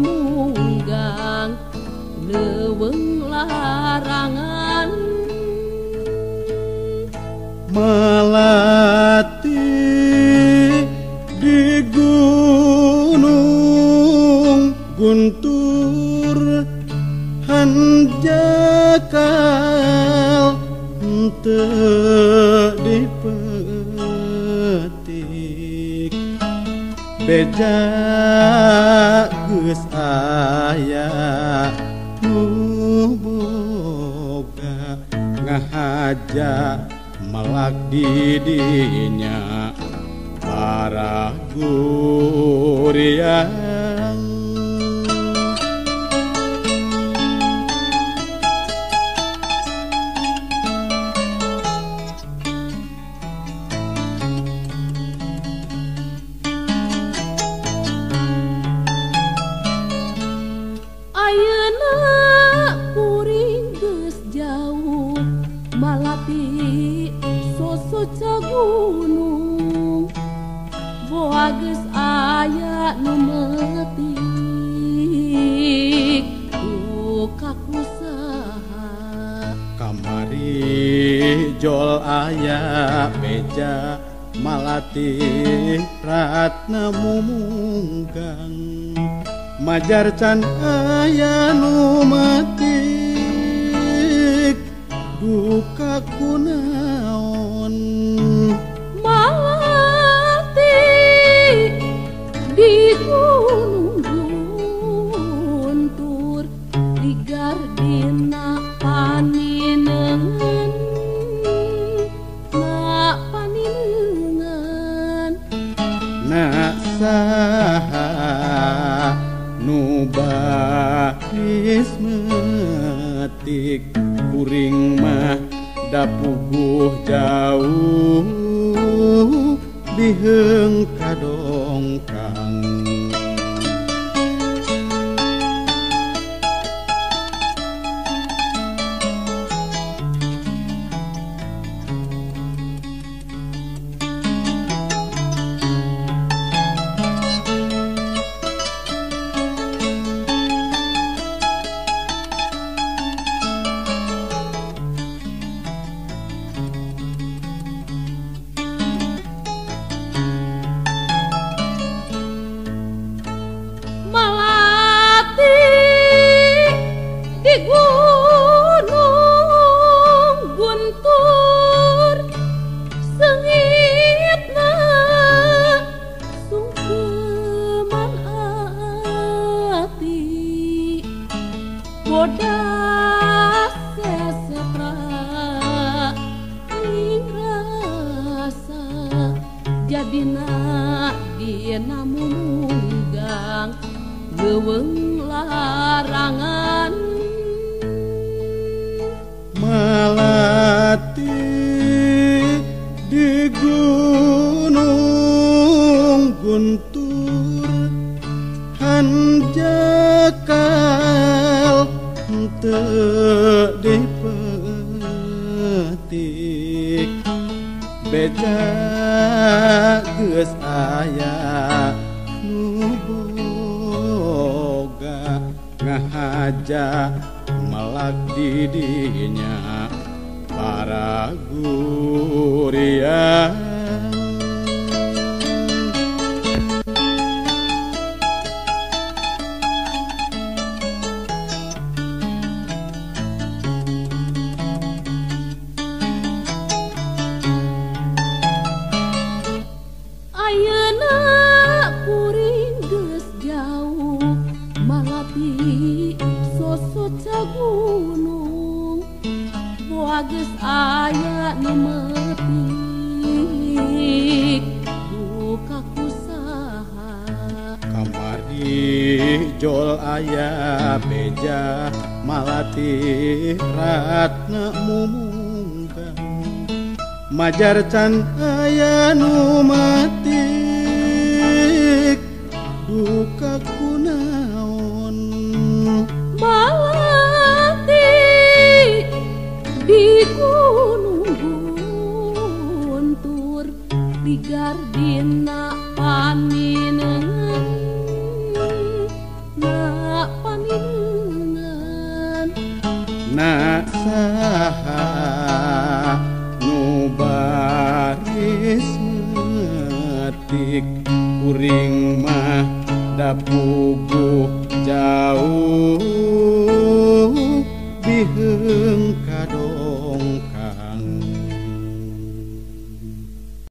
mumunggang leuweung larangan. Melati di gunung Guntur hanjakal teu dipetik beja geus aya nu boga ngahaja melak di dinya para guriang. Ayeuna kuring geus jauh malati sosoca gunung boa geus aya nu meutik duka kusaha. Kamari jol aya beja malati ratna mumunggang majar can aya nu matik duka kunaon. Malati di gunung Guntur di gardina paninengan na paninengan na saha nu baris metik kuring mah dapuguh jauh biheung kadongkang. Malati di gunung Guntur seungitna sungkeman ati bodas sesetra ing rasa jadina dina mumunggang leuweung larangan. Malati di gunung Guntur hanjakal teu dipetik beja geus aya nu boga ngahaja melak di dinya para guriang. Ayeuna kuring geus jauh malati sosoca gunung boa geus aya nu meutik duka kusaha. Kamari jol aya beja malati ratna mumunggang majar can aya nu matik duka kunaon. Malati di gunung Guntur di gardina paninengan na Anak saha nu baris metik kuring mah da puguh jauh biheung kadongkang.